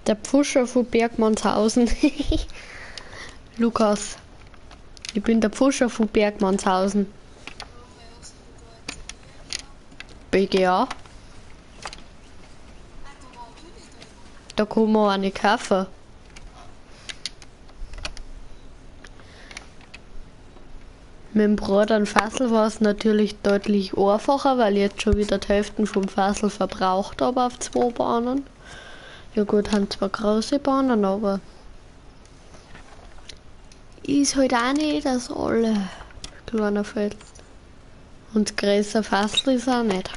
Der Pfuscher von Bergmannshausen. Lukas. Ich bin der Pfuscher von Bergmannshausen. BGA. Da kann man auch nicht kaufen. Mit dem Bruder ein Fassel war es natürlich deutlich einfacher, weil ich jetzt schon wieder die Hälfte vom Fassel verbraucht habe auf zwei Bahnen. Ja gut, haben zwar große Bahnen, aber ist halt auch nicht das alle kleine Feld. Und das größere Fassel ist auch nicht.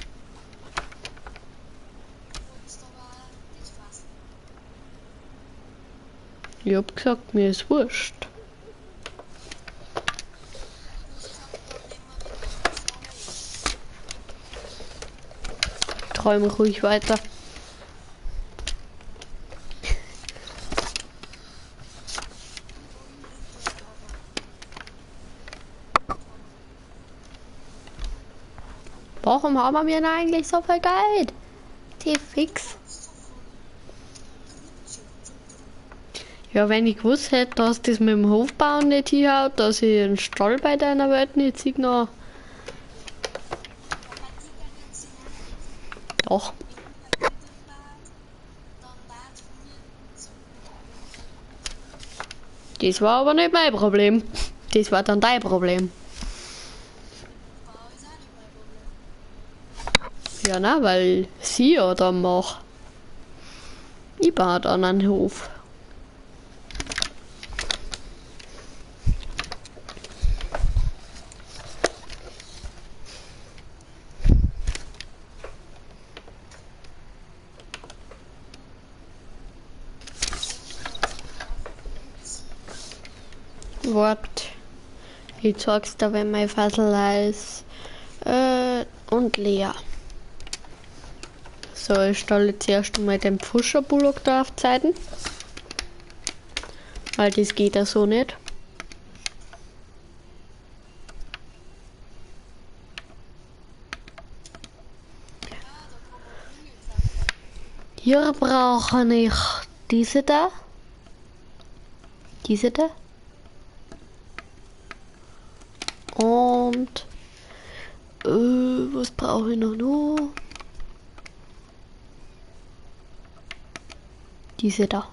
Ich hab gesagt, mir ist wurscht. Träume ruhig weiter. Warum haben wir denn eigentlich so viel Geld? Die fix. Ja, wenn ich gewusst hätte, dass das mit dem Hofbauen nicht hinhaut, dass ich einen Stall bei deiner Welt nicht sehe, noch. Doch. Das war aber nicht mein Problem. Das war dann dein Problem. Ja, na, weil sie ja dann macht. Ich baue dann einen Hof. Wart. Ich zeig's dir, wenn mein Fassel ist. Und leer. So, ich stelle zuerst einmal den Pfuscherbullock da auf die Seiten. Weil das geht ja so nicht. Hier brauche ich diese da. Diese da. Und was brauche ich noch? Diese da.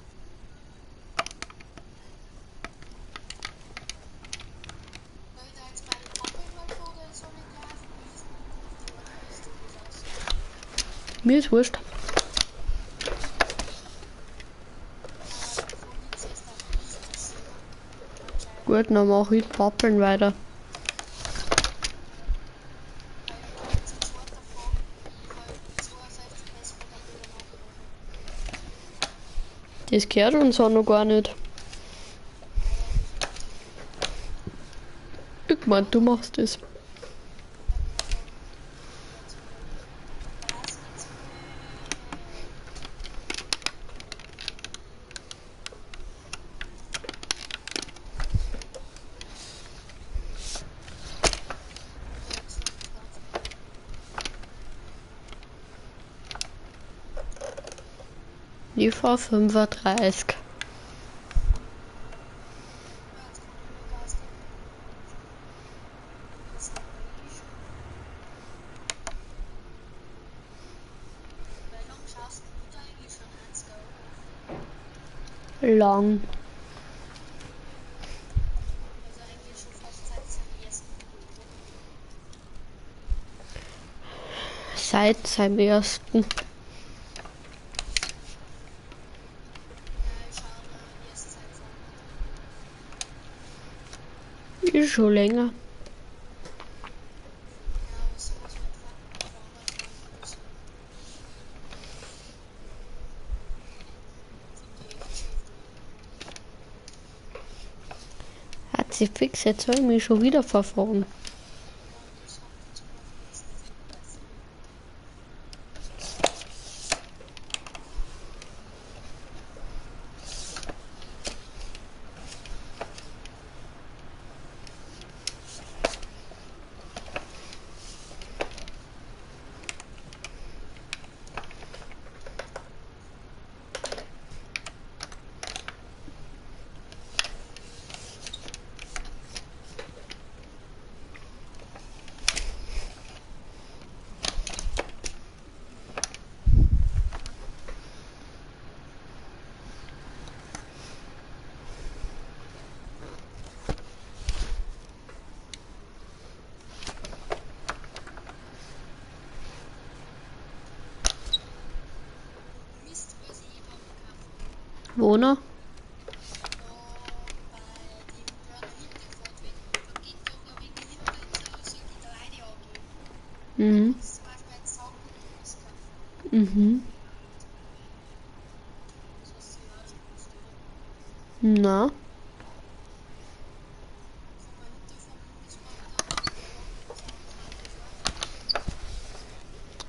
Mir ist wurscht. Gut, dann mache ich die Pappeln weiter. Das gehört uns auch noch gar nicht. Ich mein, du machst das. Die V 35. Lang. Seit seinem ersten. Ist schon länger. Hat sie fix, jetzt soll ich mich schon wieder verfahren. Wo noch? Mhm. Mhm. Na?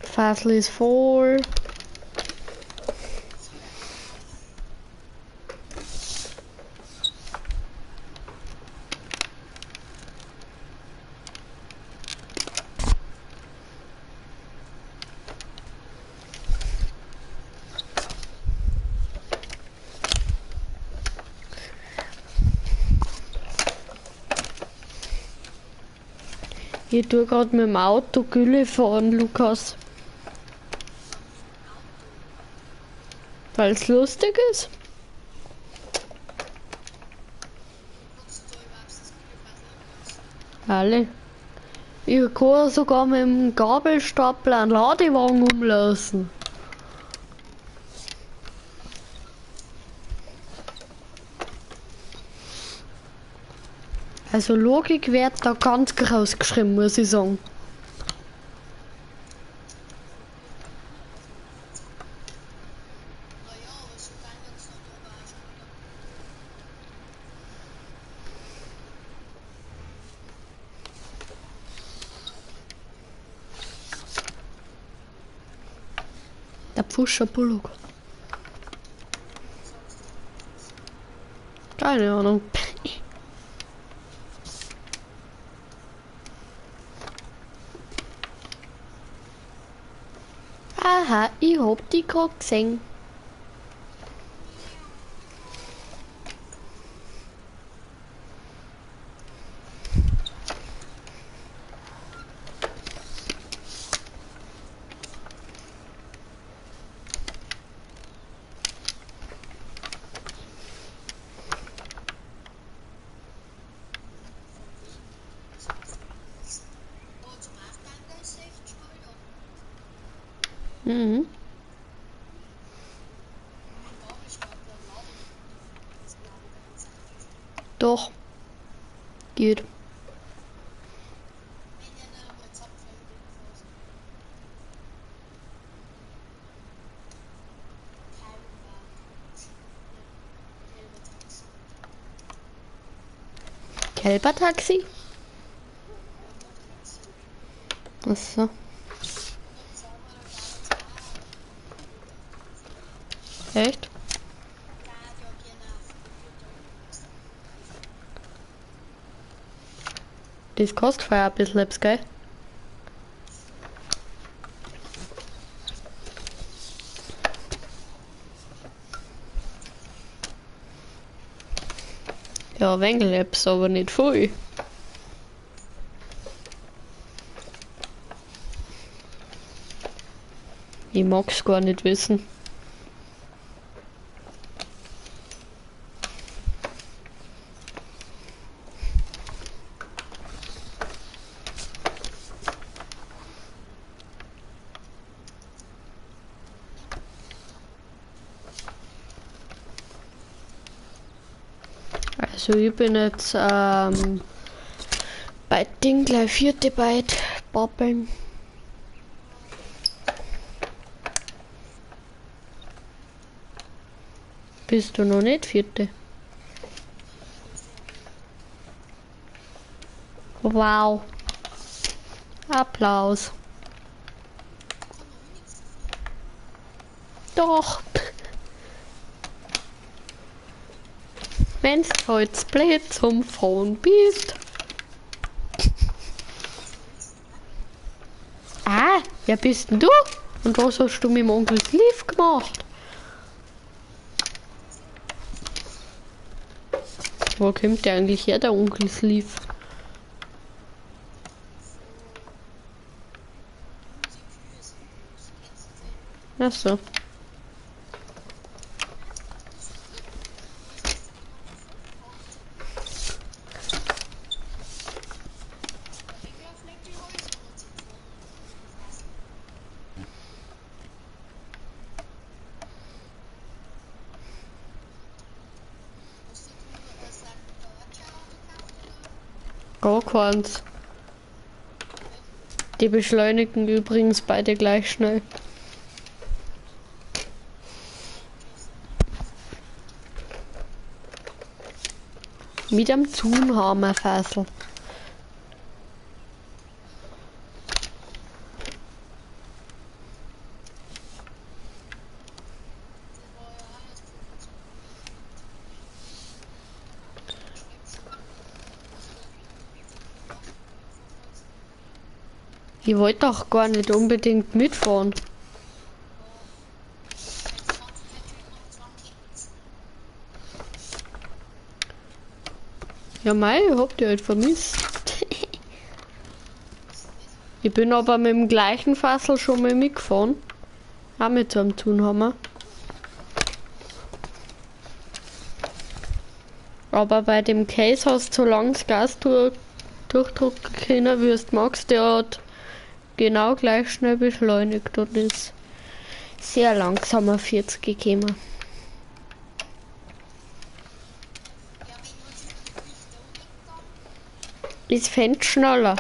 Fasl ist voll. Ich tue gerade mit dem Auto Gülle fahren, Lukas. Weil es lustig ist. Alle. Ich kann sogar mit dem Gabelstapler einen Ladewagen umlassen. Also Logik wird da ganz groß geschrieben, muss ich sagen. Der Pfuscher Bullock. Keine Ahnung. Aha, ich hab die grad gesehen. Mhm. Doch. Geht. Kälbertaxi? Achso. Echt? Das kostet vorher ein bisschen etwas, gell? Ja, wenig aber nicht viel. Ich mag's gar nicht wissen. Also ich bin jetzt bei Ding gleich vierte Byte babbeln. Bist du noch nicht vierte? Wow. Applaus. Doch. Wenn's heute blöd zum Phone bist. Ah, wer bist denn du? Und was hast du mit dem Onkel Sleeve gemacht? Wo kommt der eigentlich her, der Onkel Sleeve? Ach so. Gar keins. Die beschleunigen übrigens beide gleich schnell. Mit einem Zunhammerfassel. Ich wollte doch gar nicht unbedingt mitfahren. Ja mei, ich hab die halt vermisst. Ich bin aber mit dem gleichen Fassel schon mal mitgefahren. Auch mit so einem Thunhammer. Aber bei dem Case hast du so lange das Gas durchdrücken können, wie du magst. Der hat genau gleich schnell beschleunigt und ist sehr langsam auf 40 gekommen. Ist Fendt schneller.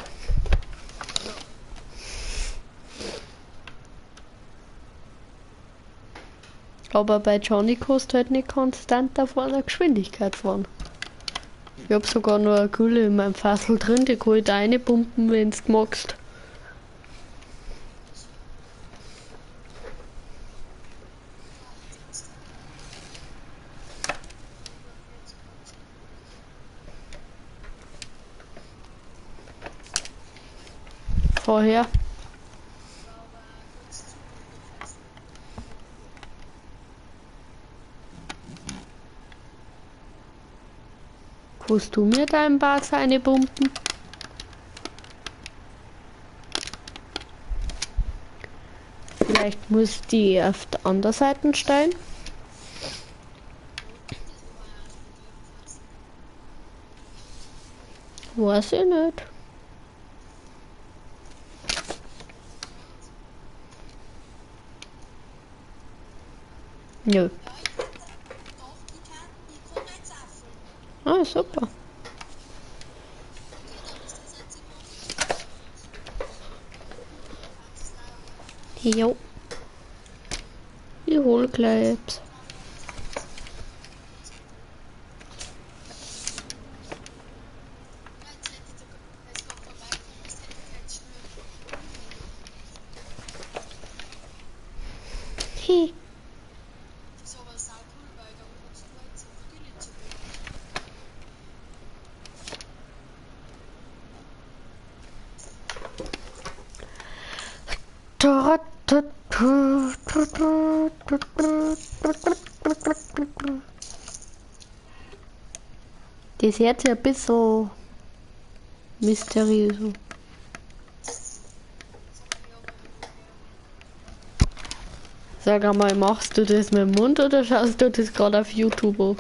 Aber bei Johnny kannst du halt nicht konstant auf einer Geschwindigkeit fahren. Ich hab sogar noch eine Gülle in meinem Fassel drin, die kann ich da reinpumpen, wenn du magst. Vorher. Kannst du mir dein Bad eine pumpen? Vielleicht muss die auf der anderen Seite stehen. Weiß ich nicht. Nö. Ah, super. Jo. Ich hol gleich etwas. Hi. Das hört sich ein bisschen mysteriös an. Sag einmal, machst du das mit dem Mund oder schaust du das gerade auf YouTube an?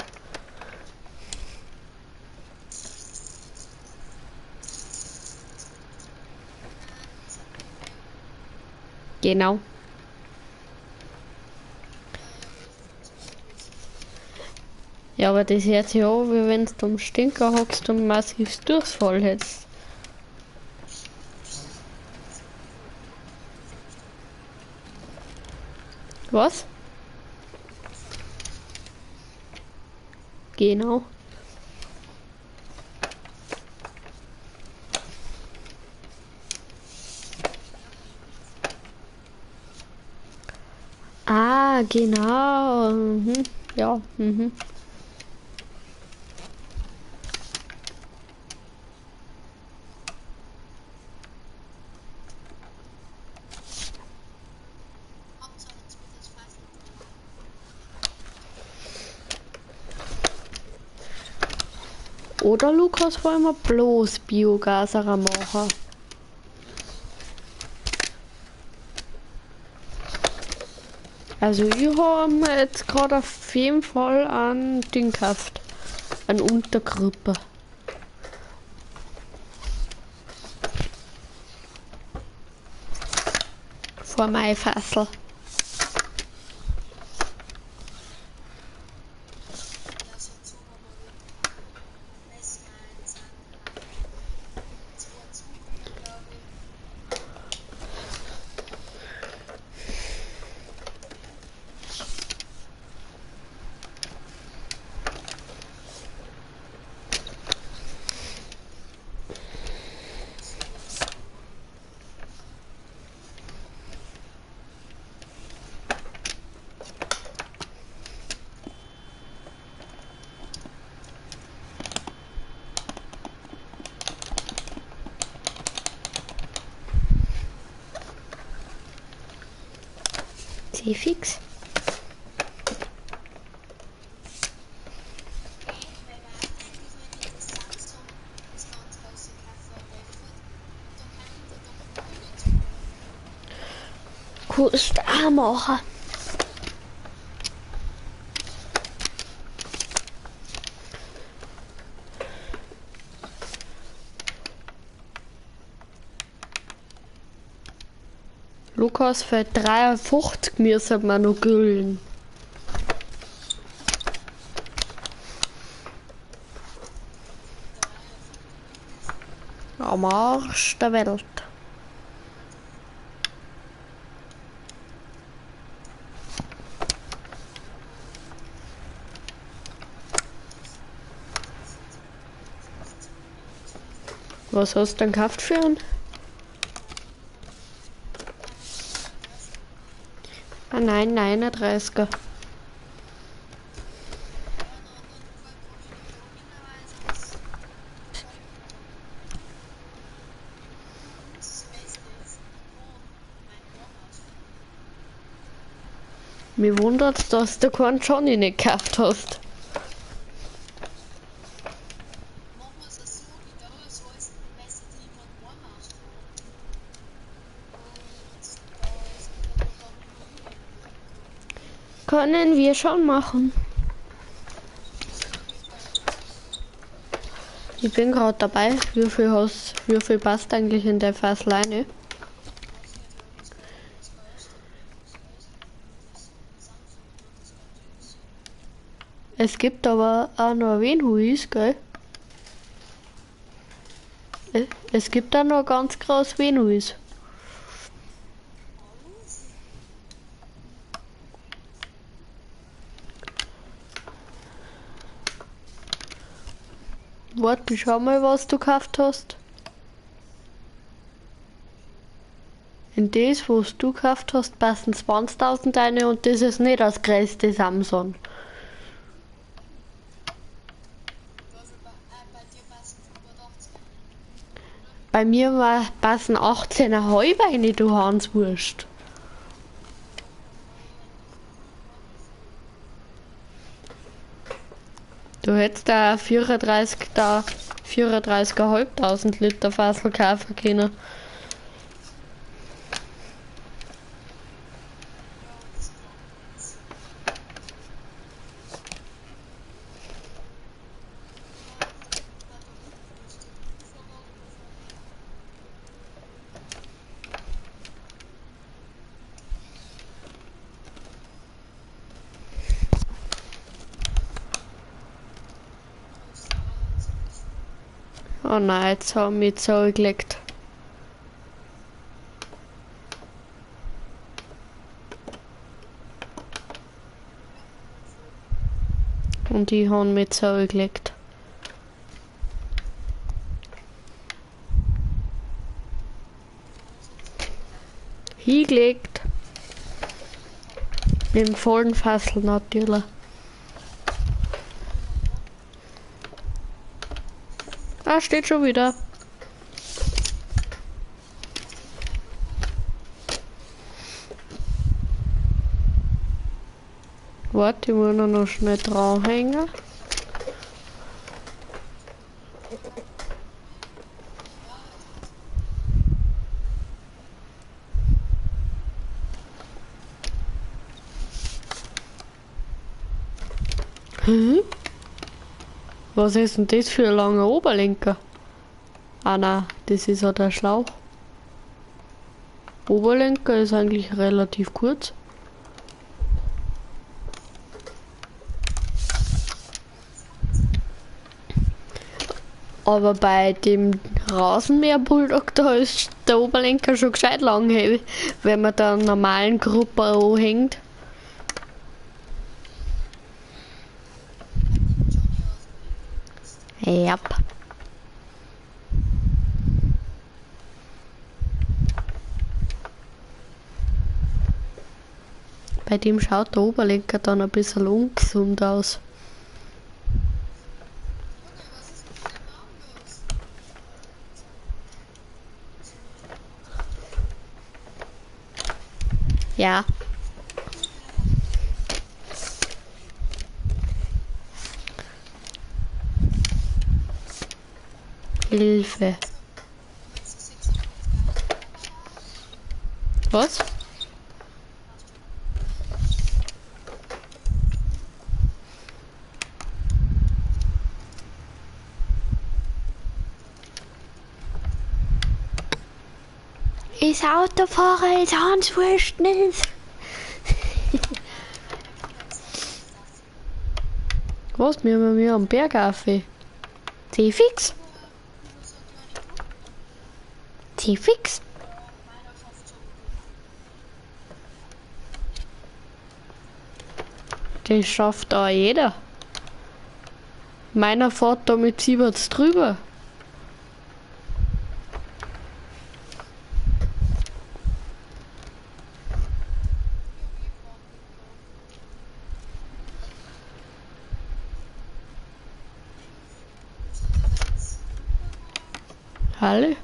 Genau. Ja, aber das hört sich an, wie wenn du am Stinker hockst und massiv Durchfall hättest. Was? Genau. Ah, genau. Mhm. Ja, mhm. Oder Lukas, wollen wir bloß Biogas machen? Also ich habe mir jetzt gerade auf jeden Fall ein Ding gekauft. Ein Untergrippe. Vor meinem Fassel. ist eh fix. Kannst auch machen. Lukas, für 53 müssen wir noch güllen. Am Arsch der Welt. Was hast du denn gekauft für einen? Ah nein, 39er. Mir wundert's, dass du keinen Johnny nicht gekauft hast. Können wir schon machen. Ich bin gerade dabei. Wie viel passt eigentlich in der Fassleine? Es gibt aber auch noch Wenhuis, gell? Es gibt auch noch ganz groß Wenhuis. Warte, schau mal, was du gekauft hast. In das, was du gekauft hast, passen 20.000 rein und das ist nicht das größte Samsung. Bei mir passen 18,5 rein, du Hanswurst. Du hättest da 34.500 Liter Fassel kaufen können. Oh nein, jetzt haben wir zurückgelegt. Und die haben mich zurückgelegt. Hingelegt. Mit dem vollen Fassel natürlich. Ah, steht schon wieder. Warte, ich muss noch schnell dranhängen. Hm? Was ist denn das für ein langer Oberlenker? Ah nein, das ist ja der Schlauch. Oberlenker ist eigentlich relativ kurz. Aber bei dem Rasenmäher-Bulldog, da ist der Oberlenker schon gescheit lang, hey, wenn man da einen normalen Gruppe anhängt. Ja. Bei dem schaut der Oberlenker dann ein bisschen ungesund aus. Ja. Hilfe. Was? Ist Autofahrer ist Hans wurscht nicht. Was? Wir haben mir am Berg auf. Fix. Fix. Das schafft auch jeder. Meiner fährt da mit 70 drüber. Alle.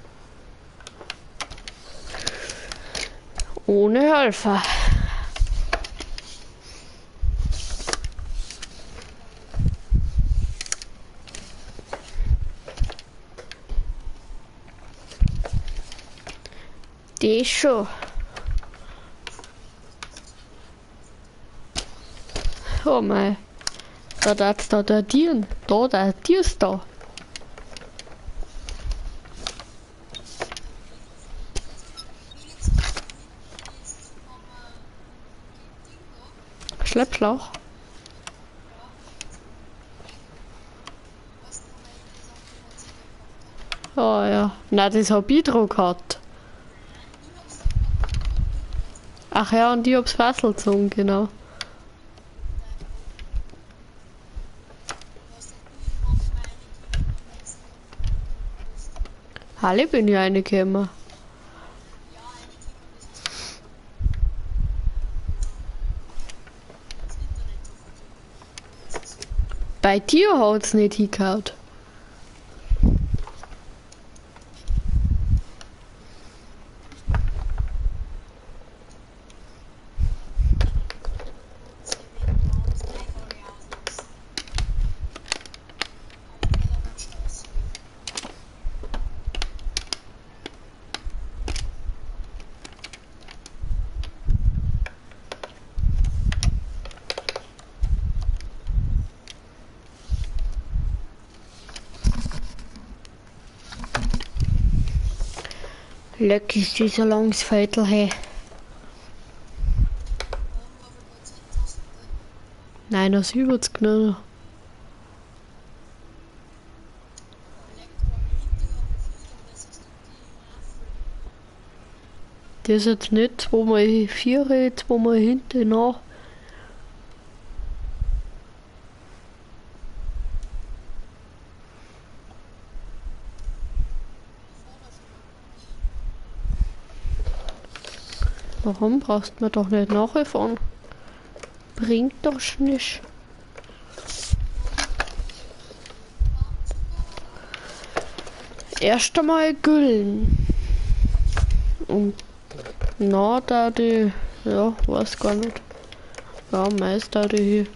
Ohne Helfer. Die ist schon. Oh mei. Da darfst du da Tieren. Da Tierst da. Schleppschlauch. Oh ja. Na, das hab ich drauf gehabt. Ach ja, und ich hab's Fassel gezogen, genau. Alle bin ich reingekommen. Bei dir hat's nicht hingehauen. Leck ist dieser langes Viertel hey. Nein, das übers genau. Das ist jetzt nicht 2 mal 4, 2 mal hinten nach. Warum brauchst du doch nicht nachfahren? Bringt doch nicht. Erst einmal Güllen. Und na, da die, ja, weiß gar nicht. Ja, meist da die hier.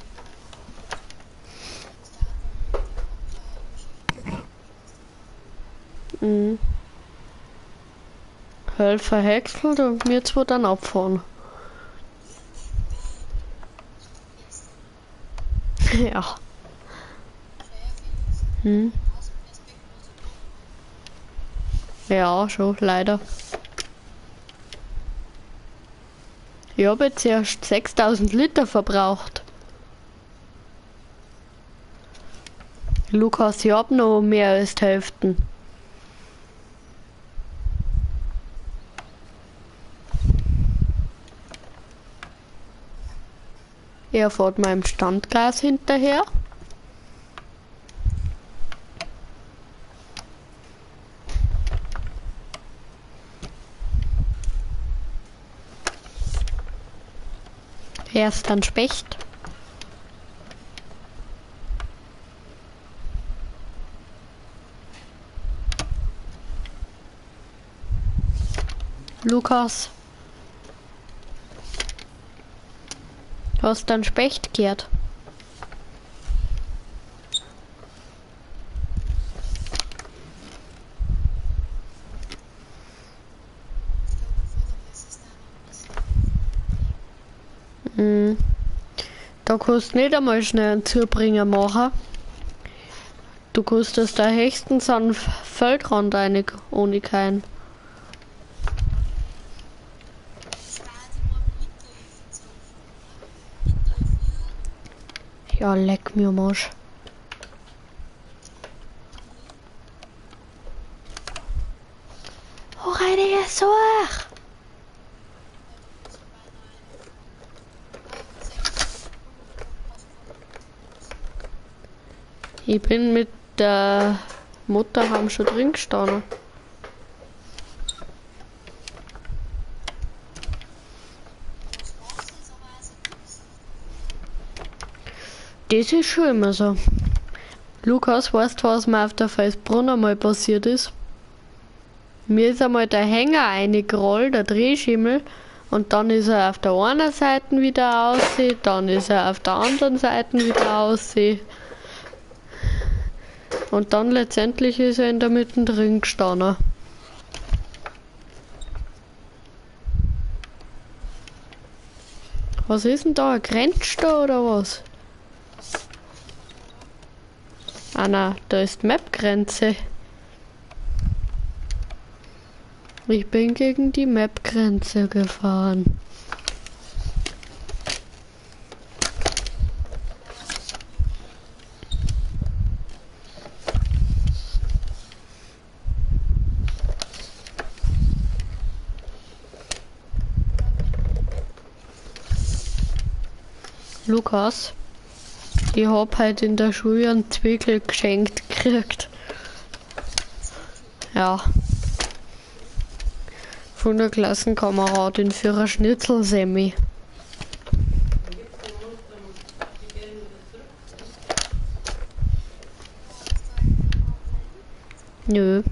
Mhm. Halt verhäckselt und mir zwei dann abfahren. Ja. Hm. Ja, schon, leider. Ich habe jetzt erst 6000 Liter verbraucht. Lukas, ich hab noch mehr als die Hälfte. Er fährt meinem Standgas hinterher. Er ist dann Specht. Lukas. Du hast dann Specht gehört. Da kannst du nicht einmal schnell einen Zubringer machen. Du kannst das da höchstens an Feldrand einig, ohne keinen. Ja, leck mir am Arsch. Oh, reine Such! Ich bin mit der Mutter haben schon drin gestanden. Das ist schon immer so. Lukas, weißt du, was mir auf der Felsbrunn einmal passiert ist? Mir ist einmal der Hänger eingerollt, der Drehschimmel, und dann ist er auf der einen Seite wieder aussehen, dann ist er auf der anderen Seite wieder aussehen. Und dann letztendlich ist er in der Mitte drin gestanden. Was ist denn da? Ein Grenzstau oder was? Ah na, da ist Map-Grenze. Ich bin gegen die Map-Grenze gefahren. Lukas, ich hab halt in der Schule einen Zwickel geschenkt gekriegt. Ja. Von der Klassenkameradin für eine Schnitzelsemmel. Nö.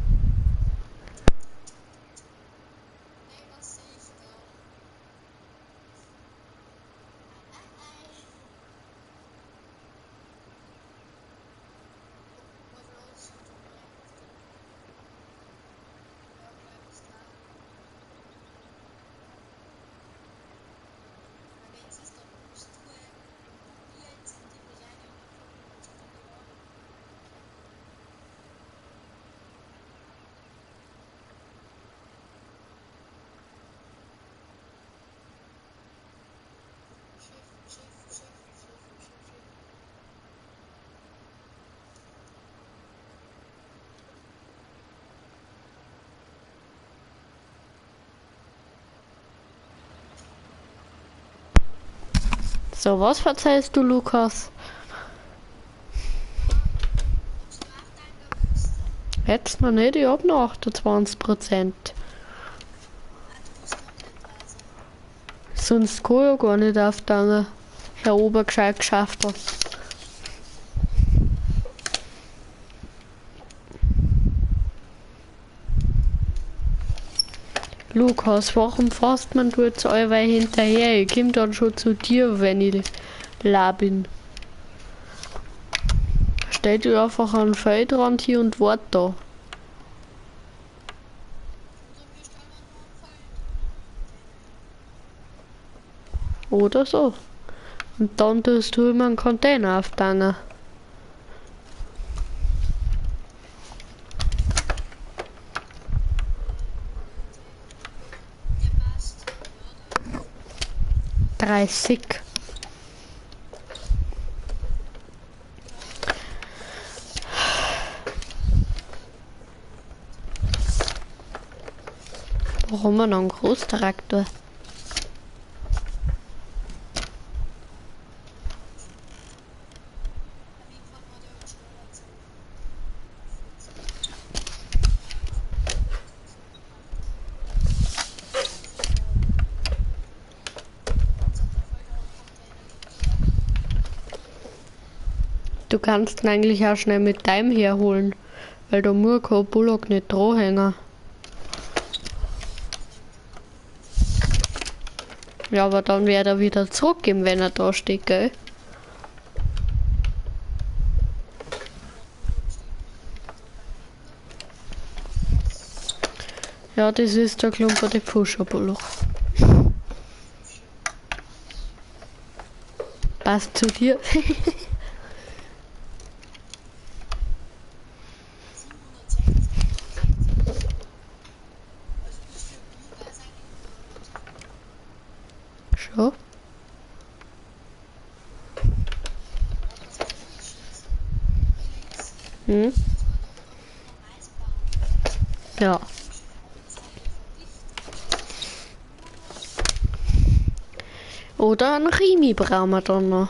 So, was verzeihst du, Lukas? Jetzt noch nicht, ich hab noch 28%. Sonst kann ich ja gar nicht auf deine Herr Obergescheit geschafft. Lukas, warum fährst man du jetzt allweil hinterher? Ich komm dann schon zu dir, wenn ich la bin. Stell dich einfach an den Feldrand hier und wart da. Oder so. Und dann tust du immer einen Container auftangen. 30. Warum noch einen Großtraktor? Du kannst ihn eigentlich auch schnell mit deinem herholen, weil da muss kein Bullock nicht dran hängen. Ja, aber dann wird er wieder zurückgeben, wenn er da steht, gell? Ja, das ist der klumperte Pfuscher-Bullock. Passt zu dir. Schon. Hm? Ja. Oder ein Rimi brauchen wir dann noch.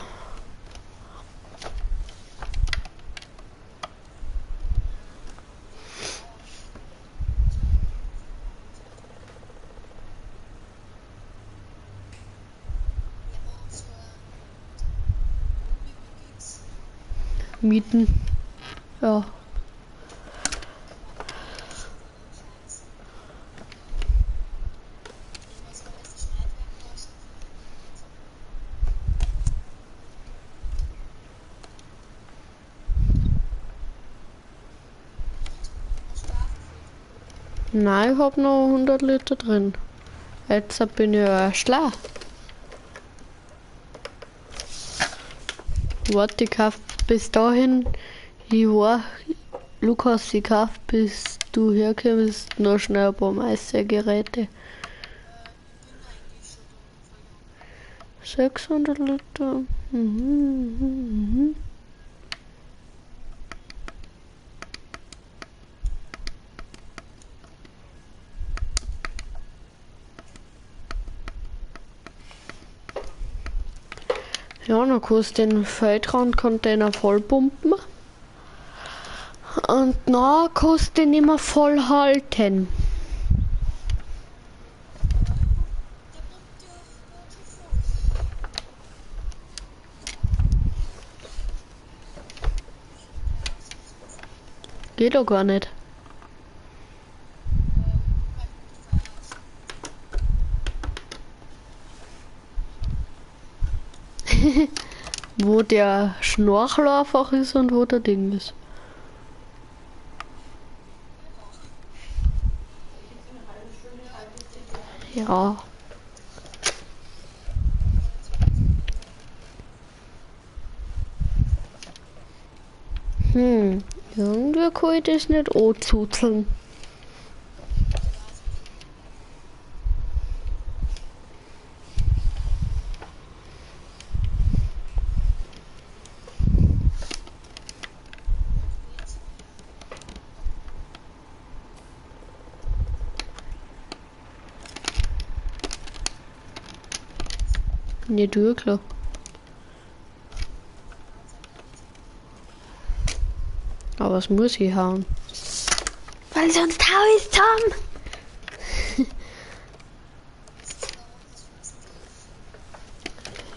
Mieten. Ja. Nein, ich hab noch 100 Liter drin. Jetzt bin ich ja schlau. Warte, ich kauf bis dahin. Ich war, Lukas, ich kauf bis du herkommst noch schnell ein paar Meistergeräte. 600 Liter. Mhm. Ja, dann kannst du den Feldrandcontainer vollpumpen. Und dann kannst du den immer voll halten. Geht doch gar nicht. Wo der Schnorchel einfach ist und wo der Ding ist. Ja. Irgendwie kann ich das nicht anzuzeln. Nicht wirklich. Aber was muss ich hauen? Weil sonst hau ich's zusammen.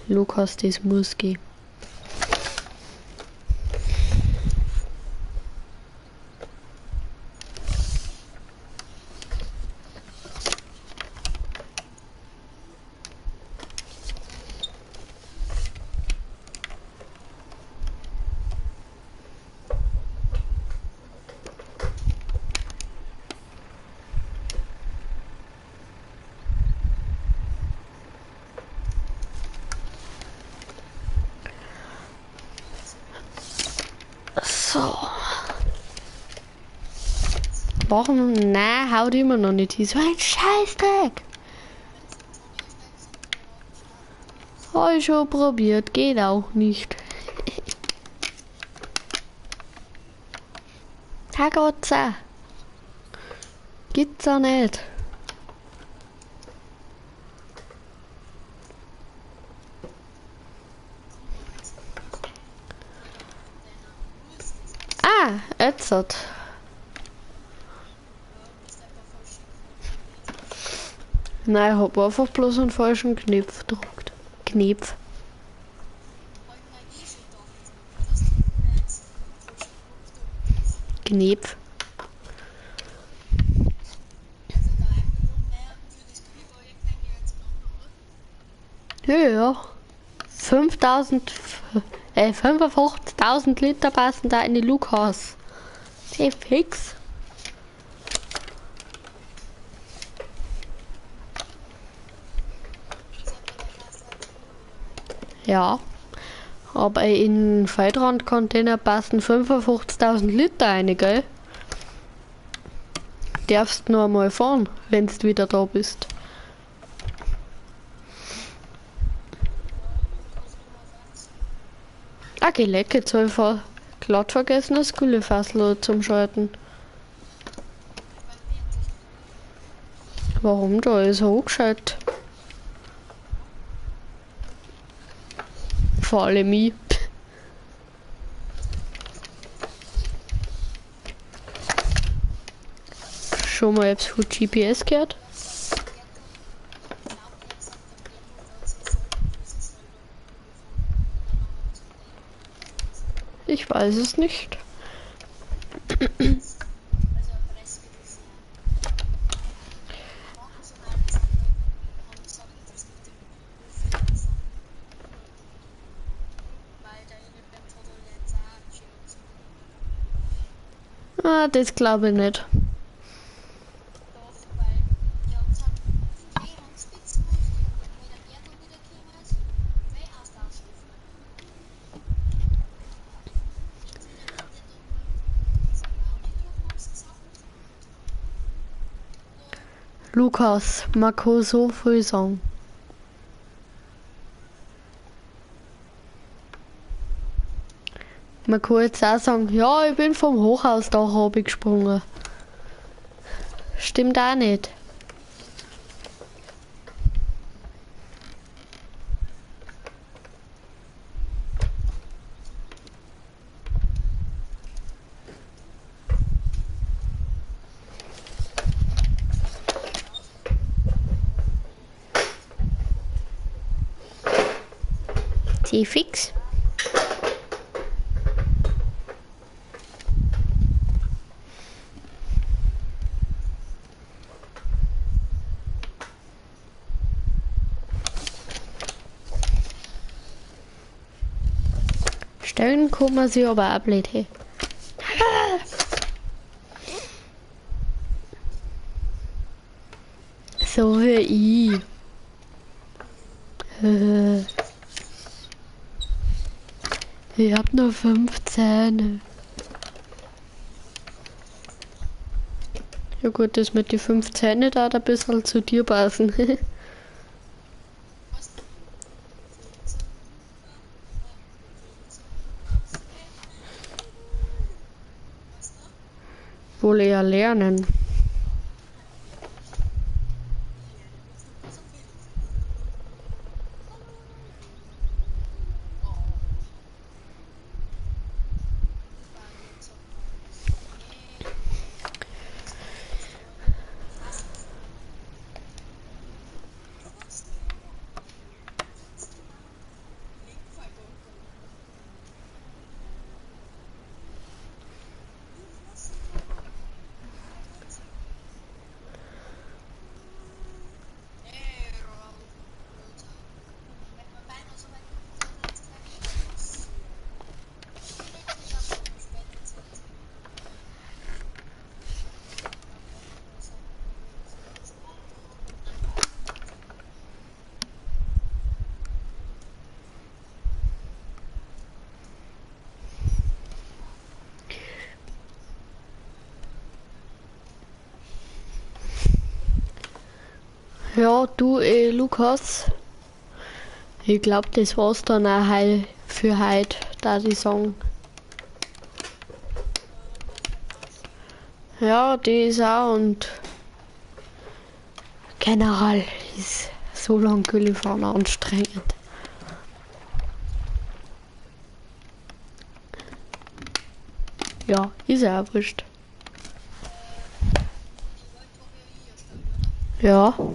Lukas, das muss gehen. So. Warum? Nein, haut immer noch nicht hin. So ein Scheißdreck. Hab ich schon probiert, geht auch nicht. Herrgott, gibt's auch nicht. Ah, jetzt hat. Nein, ich hab einfach bloß einen falschen Knopf gedrückt. Knopf. Knopf. Ja, ja. 55.000 Liter passen da in die Lukas. Sehr fix. Ja. Aber in den Feldrandcontainer passen 55.000 Liter rein, gell? Darfst nur einmal fahren, wenn du wieder da bist. Ah, geleck, jetzt hab ich glatt vergessen, das Güllefassl zum Schalten. Warum da ist er angeschaltet? Vor allem ich. Schon mal etwas von GPS gehört? Ich weiß es nicht. Ah, das glaube ich nicht. Lukas, man kann so viel sagen. Man kann jetzt auch sagen, ja, ich bin vom Hochhausdach gesprungen. Stimmt auch nicht. Fix. Stellen kann man sich aber auch blöd, hey. So wie ich. Ich hab nur 5 Zähne. Ja gut, das mit die 5 Zähne da ein bisschen zu dir passen. Wohl eher lernen. Ja, du, Lukas. Ich glaube, das war's dann auch für heute, da die Song. Ja, die ist auch und generell ist so lang Gülle fahren anstrengend. Ja, ist ja auch wurscht. Ja.